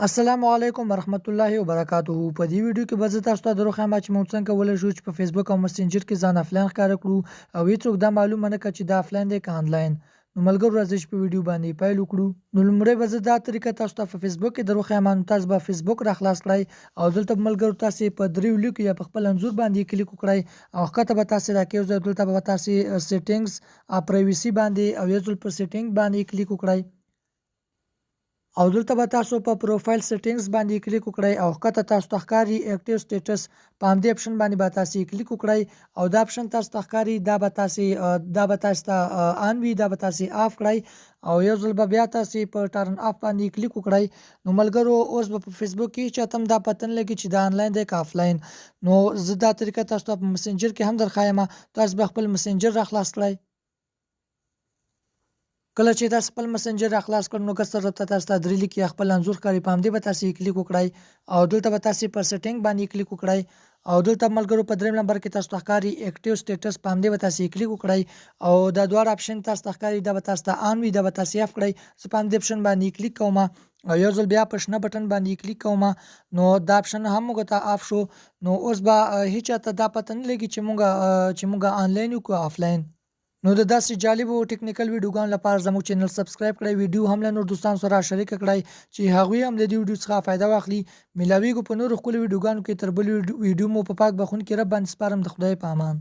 السلام علیکم ورحمت الله وبرکاته. په دې ویډیو کې به زه تاسو ته دروښایم چې موږ څنګه کولی شو چې په فیسبوک او مسنجر کې ځان افلاین ښکاره کړو او هیڅوک دا معلومه نه کړه چې دا افلاین دی که انلاین. نو ملګرو، راځئ چې په ویډیو باندې پیل وکړو. نو لومړی به زه دا طریقه تاسو ته په فیسبوک کې دروښایم. نو تاسو به فیسبوک را خلاص کړئ او دلته به ملګرو تاسو په دریو لیکو یا په خپل انځور باندې کلیک وکړئ او ښکته به تاسو راکېوځئ. دلته به تاسو settings privacy باندې او یو ځل په setting باندې کلیک وکړئ او دلته به تاسو په profile settings باندې کلیک وکړئ او ښکته تاسو ته ښکاري active status، په همدې اپشن باندې به تاسو کلیک وکړئ او دا اپشن تاسو ته ښکاري، دا به تاسو ته on وي، دا به تاسو off کړئ او یو ځل به بیا تاسو په turn off باندې کلیک وکړئ. نو ملګرو، اوس به په فیسبوک کې چاته هم دا پته نه لګي چې دا انلاین دی که افلاین. نو زه دا طریقه تاسو ته په مسنجر کې هم درښایم. تاسو به خپل مسنجر را خلاص کړئ. کله چې تاسو خپل مسنجر را خلاص کړ، نو کس طرف ته تاسو ته درې لیکي یا خپل انځور ښکاري، په همدې به تاسو کلیک وکړئ او دلته به تاسو پر setting باندې کلیک وکړئ او دلته ملګرو، په دریم نمبر کې تاسو ته ښکاري active status، په همدې به تاسو کلیک وکړئ او دا دواړه اپشن تاسو ته ښکاري، دا به تاسو ته on وي، دا به تاسو off کړئ. زه په همدې اپشن باندې کلیک کوم او یو ځل بیا په شنه بټن باندې کلیک کوم. نو دا اپشن هم موږ ته off شو. نو اوس به هیچا ته دا پته نه لګي چې موږ انلاین یو که افلاین. نو د داسې جالبو ټیکنیکل ویډیوګانو لپاره زموږ چینل subscribe کړئ، ویډیو هم له نور دوستانو سره شریک کړئ چې هغوی هم له دې ویډیو څخه فایده واخلي. ملاویږو په نورو ښکلو ویډیوګانو کې. تر بل ویډیو مو په پاک بخښونکي رب باندې سپارم. د خدای په امان.